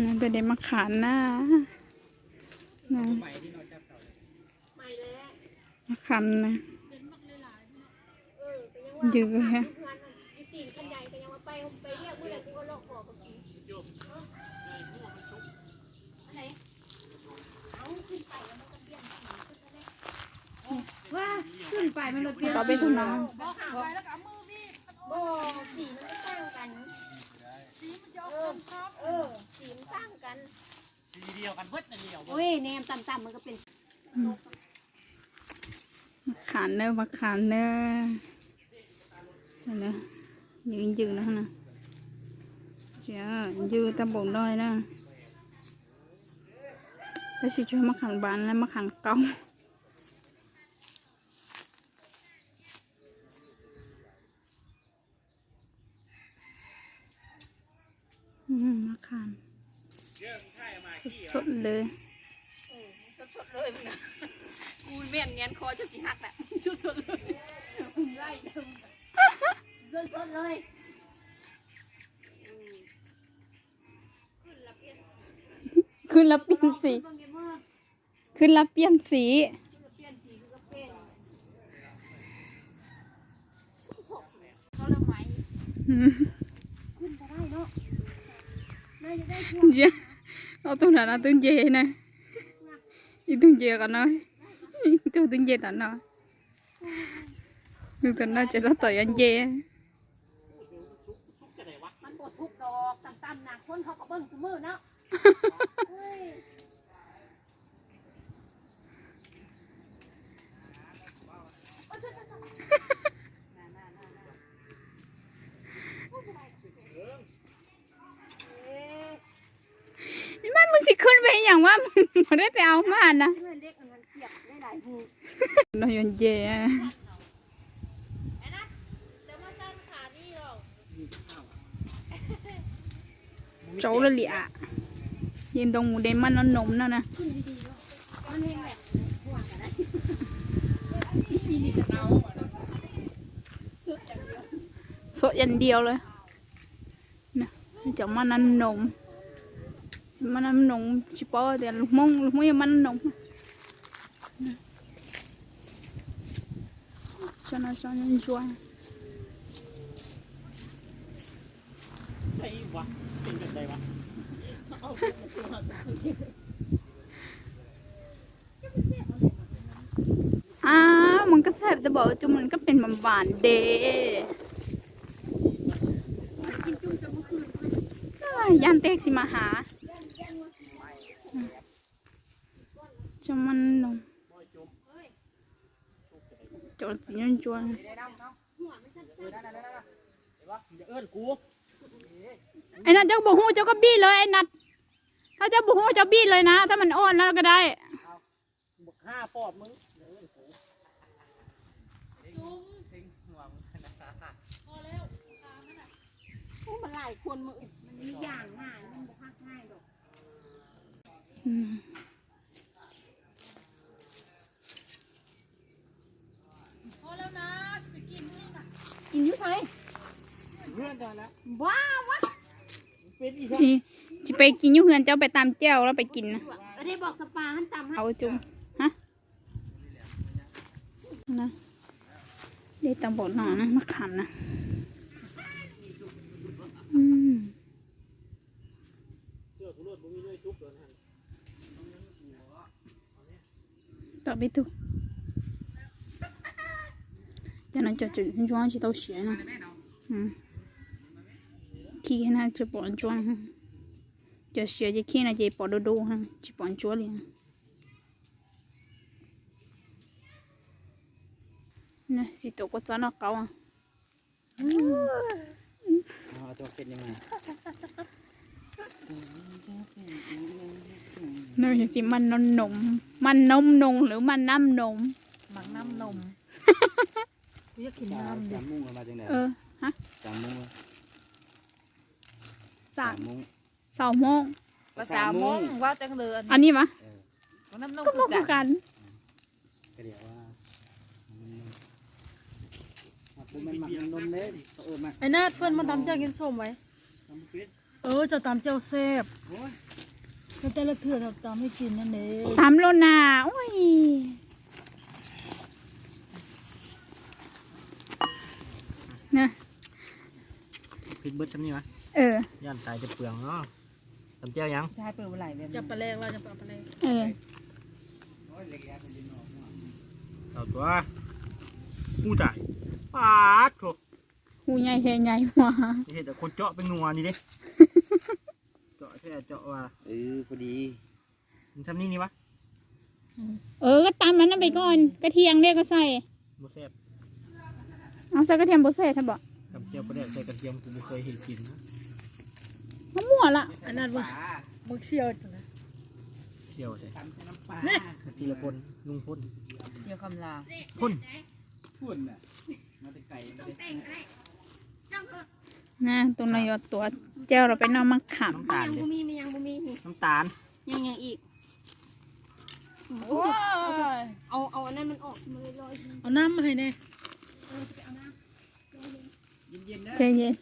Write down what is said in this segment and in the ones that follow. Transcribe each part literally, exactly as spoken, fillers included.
นั่นไปได้มาขานนะนะ มาขานนะ ยื้อฮะ ว่าขึ้นไปมันเลยเปลี่ยน เอาไป สี ดูน้ บ่สีมันก็ต่างกัน สีมันจะออกส้มๆ เออสีมันต่างกัน สีเดียวกันเบิดนั่นเดียว โอ้ยแนมต่ำๆมันก็เป็น ำมาขานเนอะมาขานเนอะเห็นไหมยืนยืนนะนะเจ้ายืนตะบงน้อยนะแล้วสิช่วยมาขานบานแล้วมาขานเก่า อืมมาขามสดๆเลย สดๆเลยมึงนะกูแม่นเนียนคอจะสิหักแหละสดๆเลยไล่สดๆเลย ขึ้นแล้วเปลี่ยนสี ขึ้นแล้วเปลี่ยนสี เปลี่ยนสีก็เป็นเขาละไหม อืม ขึ้นก็ได้เนาะน่าจะได้พวง เย้เอาตรงนั้นเอาตึงเจนะอีตึงเจกันเนาะอีตึงตึงเจตันเนาะตึงตันเนาะจะต้องต่อยอันเจ มันบ่สุกดอกต่ำๆนะคนเขาก็เบิ่งสมือเนาะเฮ้ย นี่มันมึงสิขึ้นไปอย่างว่ามึงบ่ได้ไปเอามานะ เงินเด็กอันนั้นเสียบได้หลายหู นอนยนเจอะ โจ้เลยอ่ะยืนตรงหมูเดมอนนอนนมนั่นนะ มันเองแหละหัวกันนะ สดอย่างเดียวเลยนะจะมานั่นนมจะมานั่นนมชิปอแต่ลูกมงลูกมงยังมานั่นนมจะน่าจะยังจวน ไอ้วะเป็นแบบใดวะ อ้าวมันก็แซ่บจะบอกว่าจุ่มมันก็เป็นหวานๆเด้ กินจุ่มจะเมื่อคืน อ้ายย่านเตกสิมาหาจะมันนมจวนสิยังจวน หัวมันสั้นๆ เดี๋ยวเอิ้นกู ไอ้นัทเจ้าบ่ฮู้เจ้าก็บี้เลยไอ้นัทถ้าเจ้าบ่ฮู้เจ้าบี้เลยนะ ถ้ามันอ่อนแล้วก็ได้ บักห้าปอดมึงเดี๋ยวเอิ้นกู โอ้มันหลายคนมันมันมีอย่างง่ายมันบ่พักง่ายดอก อืม กินอยู่ไส เพื่อนกันแล้ว ว้าววะ เป็นอี สิสิไปกินอยู่เฮือนเจ้าไปตามแจ่วแล้วไปกินนะ ประเทศบอกสปาหันตำให้ เอาจุ่มฮะนะได้ตำบดหน่อนะมาขามนะอืม ต่อไปดูจะนั้นจะจะย้อนที่เตาเสียนะอืมขี้น่าจะปอนจ้วงจะเสียจะขี้น่าจะปอดดูฮะจะปอนจ้วงเลยนะสิโตก็จะนอกเกาอ่ะ เอาตัวเป็นยังไง นี่นสิมันนมนม มันนมนงหรือมันน้ำนม มังน้ำนมกูอยากกินน้ำดิ สามมุ้งมาจังไหน เออ ฮะ สามมุ้ง สา สาม มมุ้ง สองโมง ภาษาโมงว่าจังเลย อันนี้มะ เออ มังน้ำนม ก็มาคือกัน ก็เดี๋ยวว่ามันมันมันนมเลยเขาเอิ้นมา ไอ้นาดเพื่อนมาทำเจ้ากินส้มไว้ ทำเป็น เออ เจ้าตำแจ่วแซ่บ โอ้ย ก็แต่ละเทื่อเจ้าตำให้กินนั่นเอง ตำโลดนา โอ้ย นะ ผิดเบิดซำนี้วะ เออ ย่านตายแต่เปลืองเนาะ ตำแจ่วหยัง จะให้เปิดบ่ไหลแบบนี้ จะปลาแรกว่าจะปลาแรก เออ เอาตัว อู้ตาย ปาดโถ หูใหญ่แท้ใหญ่ว่ะ เฮ็ดแต่คนเจาะเป็นงัวนี่เด้ เจาะแท้เจาะว่า เออ พอดี มันซำนี้นี่วะ เออ ก็ตำมันนั่นไปก่อน กระเทียมเนี่ยก็ใส่ บ่แซ่บ เอาใส่กระเทียมบ่แซ่บ ถ้าบอก ตำแจ่วปลาแดกใส่กระเทียม กูบ่เคยเห็นกินนะ มันมั่วละ อันนั้นบ่ มึกเสี่ยวจังนะ เสี่ยวใส่ ตำใส่น้ำปลา ทีละคน ลุงพ่น เสี่ยวคำลาว พ่น พ่นน่ะ มาแต่ไกล นะ ตัวน้อยยอดตัว แจ่วเราไปนำมะขาม น้ำตาล ยัง เด้ บ่มี มียังบ่มี นี่ น้ำตาล ยัง ยังอีก โอ้ย เอา เอาอันนั้นมันออกมาเลย เอาน้ำมาให้แน่ เออ จะไปเอาน้ำ เย็นๆนะ ใจเย็น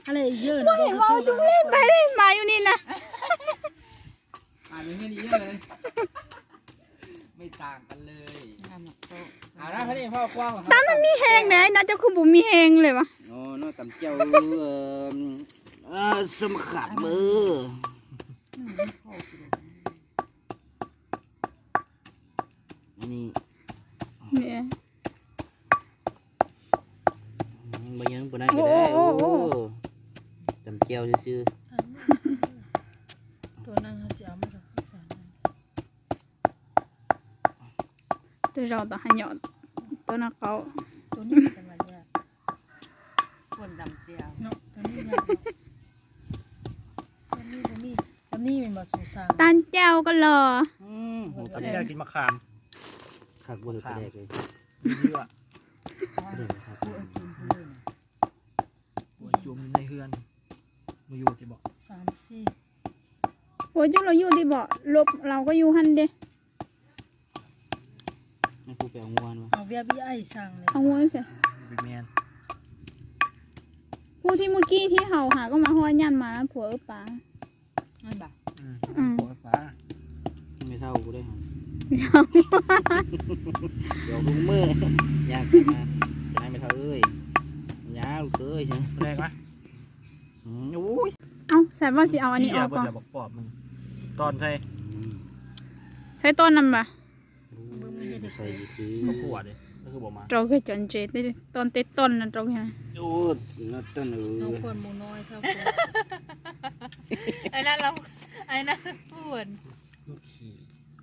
อะไรเยอะนะ บ่เห็นว่าเอาจุ่มเล่นไปเล่นมาอยู่นี่นะ อ่านเป็นแค่นี้เยอะเลย ไม่ต่างกันเลย อ่านหนักโต เอานะ พระเดชพ่อกว้าง ตำมันมีแฮงไหนนะ เจ้าคือบ่มีแฮงเลยวะ อ๋อ เนาะ ตำแจ่ว เอ่อ เอ่อ ส้มขับ เออ อันนี้ เนี่ย อืม บ่ยังปานนั้นก็ได้ โอ้ โอ้ โอ้ โอ้ ตำแจ่วซื่อๆ ตัวนั้นเขาสิเอามาจาก ตัวเราต้องให้หยอด ตัวนั้นเขา ตัวนี้เป็นอะไรเนี่ย คนตำแจ่ว เนาะ ตัวนี้เนี่ย ตัวนี้บ่มี ตัวนี้เป็นบ่สูสร้าง ตำแจ่วก็รอ อืม โอ้ ตำแจ่วกินมะขาม คักบ่เหลือปลาแดกเลย มีเยอะ ปลาแดกคัก โอ้ย กินเพิ่น โอ้ย จุ่มในเฮือน มาอยู่ที่บอก สามสี่ โอ้ย จุ่มเราอยู่ที่บอก ลบเราก็อยู่หั่นเด้ ให้กูไปเอางวนวะ เอาเวียบีไอสั่งเลย เอางวนใส่ เป็นแมน ผู้ที่เมื่อกี้ที่เฮาหาก็มาฮอดย่านมาแล้วผัวเออป๋า นั่นบ่ อืม อืม ผัวเออป๋า ไม่เท่ากูได้หรอ เดี๋ยวลุงมือ อยากจะมา จะให้ไม่เท่าเอ้ย ยาลูกเอ้ย ใช่ไหม แรกปะ อืม โอ้ย เอ้า แสดงว่าสิเอาอันนี้ออกก่อน เดี๋ยวบอกปอบมัน ตอนใส่ อืม ใส่ตอนนั้นปะ ใส่คือ เขาขวดเลย ก็คือบอกมา เราเคยจอนเจตได้ตอนเต็ดต้นนะเราเคย โอ้ย นัดต้นเออ น้องควรหมูน้อยเท่ากัน ไอ้นั่นเรา ไอ้นั่นควร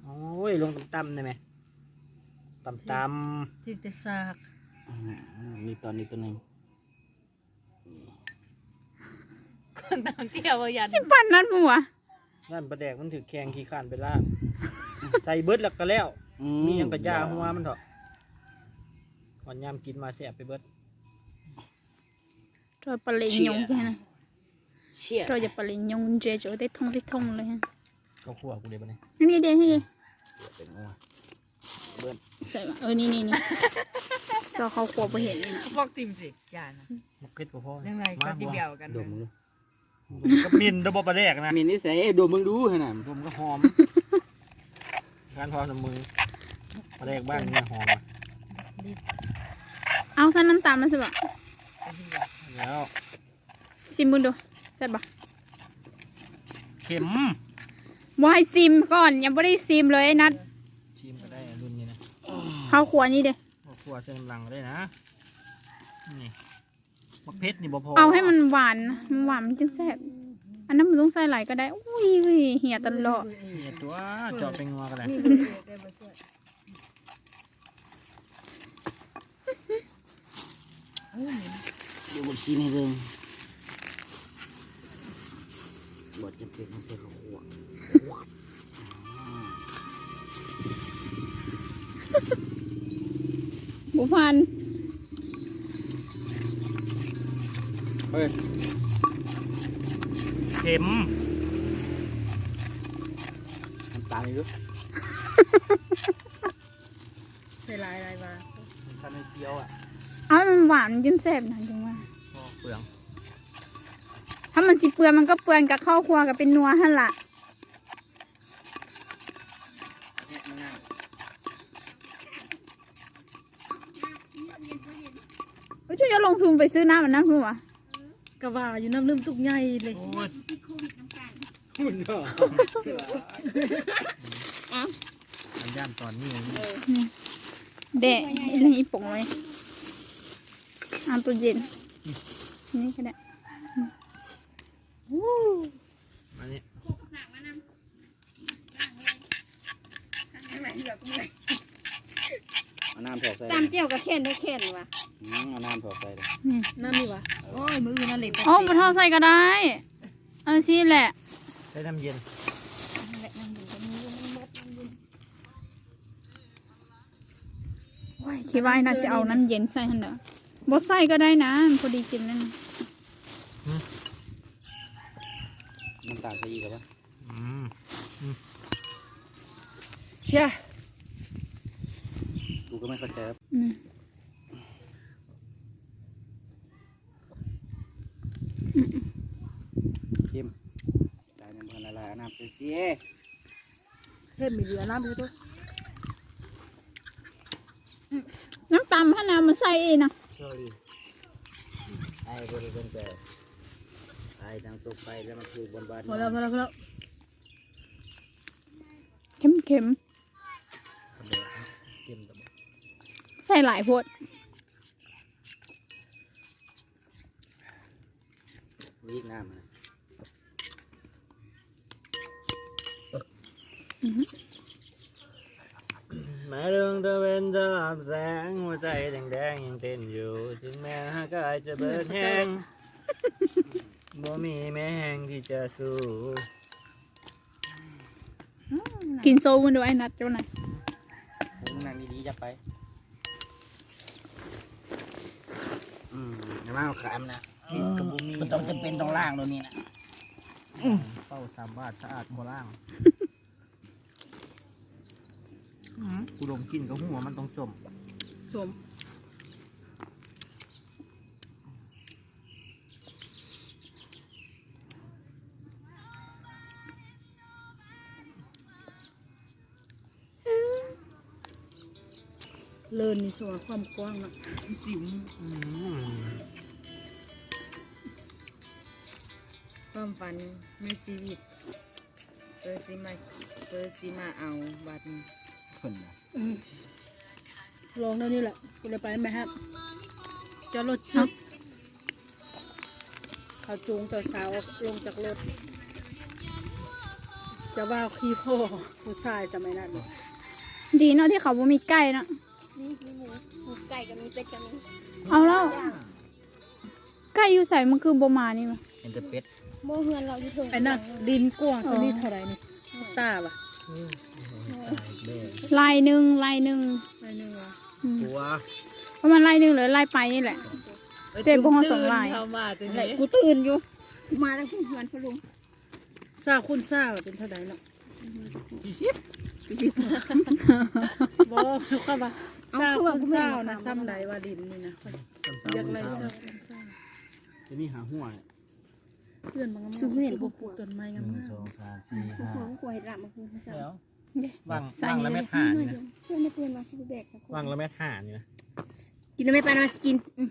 โอ้ย ลงต่ำๆได้ไหม ต่ำๆ ที่แต่ซาก อืม มีตอนนี้ตัวหนึ่ง คนตำแจ่วบ่ยัน สิปั่นนั่นหมู่วะ นั่นปลาแดกมันถือแข่งขี้ข้านไปล่าง ใส่เบิดแล้วก็แล้ว อืม มีหยังกะย่าหัวมันเถาะ วันยามกินมาแซ่บไปเบิด ตัวปลาเล็งยงแค่นั้น เชี่ย ตัวจะปลาเล็งยงเจโจได้ท่องได้ท่องเลยฮะ เขาขั่วกูเลยปะเนี่ย นี่เด้ นี่เด้ เป็นงัว เบิ้ล ใส่มา เออ นี่ นี่ นี่ ซอกเขาขัวบ่เห็นนี่นะ บอกติมสิ อย่านะ มักเผ็ดบ่พอ ยังไงก็ มา กินเดียวกัน ดมมึงดู ก็มินเด้อบ่ปลาแดกนะ มินนี่ใส่ ดมมึงดูหั่นน่ะ ดมก็หอม การทอดน้ำมือ ปลาแดกบ้านเนี่ยหอมอะ เอาใส่น้ำตาลมาสิบ่ะ แล้ว ซิมมึงดู แซ่บบ่ะ เค็ม บ่ให้ซิมก่อน ยังบ่ได้ซิมเลยไอ้นัท ชิมก็ได้อะรุ่นนี้นะ ข้าวครัวนี่เด้ ข้าวครัวเส้นลังก็ได้นะ นี่ บักเผ็ดนี่บ่พอ เอาให้มันหวานนะ มันหวานมันจึงแซ่บ อันนั้นมันต้องใส่หลายก็ได้ อุ้ย เหี่ยตลอด เนี่ยตัวเจาะเป็นงัวก็ได้ เดี๋ยวผมชิมให้เบิ่ง บ่จำเป็นต้องใส่ข้าวคั่ว บ่ผ่าน เฮ้ย เค็ม น้ำตาลอีกด้วย ใส่หลายๆมา ทำให้เคี้ยวอ่ะ เอาให้มันหวานกินแซ่บนะจังว่า พอเปลือง ถ้ามันสิเปื่อนมันก็เปื่อนกับข้าวครัวกับเป็นนัวหั่นล่ะ เฮ้ย เจ้าจะลงทุนไปซื้อน้ำมันนั่นคือวะ กะว่าอยู่น้ำลืมตุกใหญ่เลย โอ้ย คุณเนาะ อันย่านตอนนี้ เดะ นี่อีปงไว้ เอาตู้เย็น นี่ก็ได้ มานี่ เอาน้ำถอกใส่ ตำเจียวกับแคนได้แคนวะ อืม เอาน้ำถอกใส่เลย อืม น้ำนี่วะ โอ้ย มืออื่นนั่นเลย อ๋อ บ่ทอดใส่ก็ได้ เอาสิแหละ ใส่น้ำเย็น โอ้ย คิดว่าน่าสิเอาน้ำเย็นใส่หั่นเด้อ บ่ใส่ก็ได้นะ พอดีกินนั่น น้ำตาลใส่อีกแล้วปะ อืม อืม เชี่ย กูก็ไม่เข้าใจครับ อืม อืม ชิม จานยังบ่ทันละลาย เอาน้ำใส่สิ เพิ่มมีเหลือน้ำไปด้วย น้ำตำหั่นนะมันใส่อีกนะ Sorry. ไอ้บริเวณแต่ไอ้ทางตกไปแล้วมันคือบนบ้าน พอแล้ว พอแล้ว พอแล้ว เค็มเค็ม เค็มแต่บ่ ใส่หลายโพด วิกน้ำนะ อือหือ แม้ดวงตะเวนจะลับแสง หัวใจแดงๆยังเต้นอยู่ ถึงแม้ร่างกายจะเบิดแฮง บ่มีแม่แฮงที่จะสู้ กินโซ่มันดูไอ้นัดเจ้าหน่อย มึงนั่งดีๆ จะไป อืม อย่ามาเอาขามนะ อืม ก็บ่มี มันต้องจำเป็นต้องล้างโลดนี่นะ อืม เป้าสามบาทสะอาดกว่าล้าง อืม กูดมกลิ่นก็ฮู้ว่ามันต้องส้ม ส้ม เลินนี่สว่าความกว้างเนาะ สิว อืม ความฝันในชีวิต เปิดสิมา เปิดสิมาเอาบัดนี้ เพิ่นน่ะ อืม ลองได้นี่แหละ กูเลยไปไหมครับ จอดรถจุด เขาจูงเจ้าสาวลงจากรถ เจ้าบ่าวขี่คอผู้ชายสมัยนั้น ดีเนาะที่เขาบ่มีไก่เนาะ นี่มีหมู หมูไก่ก็มี เป็ดก็มี เอาแล้ว ไก่อยู่ไสมันคือบ่มานี่วะ เห็นแต่เป็ด โม่เฮือนเราอยู่เทิง ไอ้นั่นดินกว้างสนิทเท่าไหร่นี่ ตาบ่ะ อืม ไร่หนึ่ง ไร่หนึ่ง ไร่หนึ่งวะ อืม ตัว ประมาณไร่หนึ่งหรือไร่ไปนี่แหละ เอ้ย เต็มพวกห้องสองไร่ ตื่นเข้ามาตัวนี้ กูตื่นอยู่ มาแล้วเพื่อนพ่อลุง ซาวคูณซาวเป็นเท่าใดเนาะ สี่สิบ สี่สิบ บ่ เขาว่า เอา ซาวคูณซาวนะ เครื่องมือ ซ้ำใดว่าดินนี่นะ อยากไล่ซาวคูณซาว ทีนี้หาหัว เพื่อนมันก็ สูงเห็น บ่ปลูกต้นไม้งามๆ หนึ่ง สอง สาม สี่ ห้า หัวหัวเห็ดละมันคือซาว แล้ว เด้ วาง วางละเม็ดห้านี่นะ เพื่อนไม่เพื่อนมาคือแบก วางละเม็ดห้านี่นะ กินแล้วไม่ปานมากิน อืม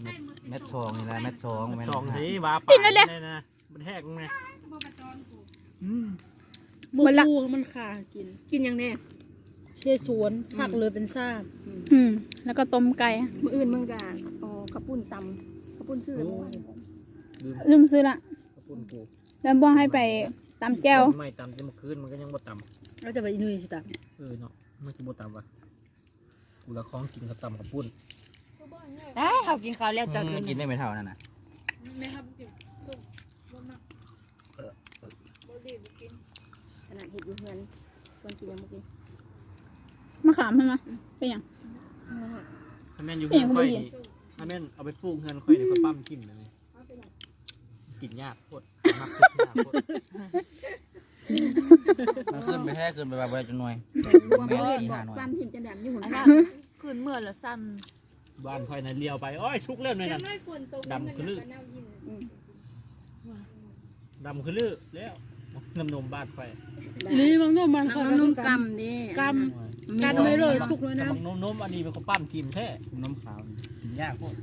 เม็ด เม็ดสองนี่แหละ เม็ดสอง เม็ดสอง เม็ดห้า สิว่าไป กินแล้วเด้ เลยนะ มันแหกไง อืม หมดละ บ่ฮู้มันคากิน กินอย่างแน่ เชสวน ผักเลยเป็นซ่า อืม แล้วก็ต้มไก่ มื้ออื่นมึงก็เอาข้าวปุ้นตำ ข้าวปุ้นซื้อ โอ้ เมื่อวาน ลืม ลืมซื้อละ ข้าวปุ้นกู แล้วบอกให้ไปตำแจ่ว ไม่ตำแต่เมื่อคืนมันก็ยังบ่ตำ แล้วจะไปอีนุ่ยสิตำ เออเนาะ มันคือบ่ตำวะ กูละของกินกับตำข้าวปุ้น เอ้ย เขากินข้าวแล้วเจ้า อืม กิน กินได้ไม่เท่านั่นน่ะ แม่ครับกิน ขนาดเห็ดอยู่เฮือน ชวนกินยังบ่กิน มะขามใช่ไหม เป็นหยัง อืม ถ้าแม่นอยู่เฮือนข้อยนี่ ถ้าแม่นเอาไปปลูกเฮือนข้อยนี่ ข้อยปั๊มกินเลย กินยากโพด มักสุดยากโพด มันขึ้นไปแท้ ขึ้นไปแบบใบจนหน่วย แม่นสี่ห้าหน่วย ปั๊มกินจะดำอยู่ อันนั้น ขึ้นเมื่อละซ้ำ บ้านข้อยน่ะเลี้ยวไป โอ้ย สุกแล้วหน่วยนั่น ดำคือลือ มันก็เน่ายิ่ง ดำคือลือแล้วน้ำนมบาดไป นี่บางนมมัน เอา ค่อย น้ำนม ก กำเด้ กำ กันเลยเลยสุกเลย แต่ นะ บางนมนมอันนี้มันก็ปั้นกินแท้ น้ำขาวนี่กินยากโคตร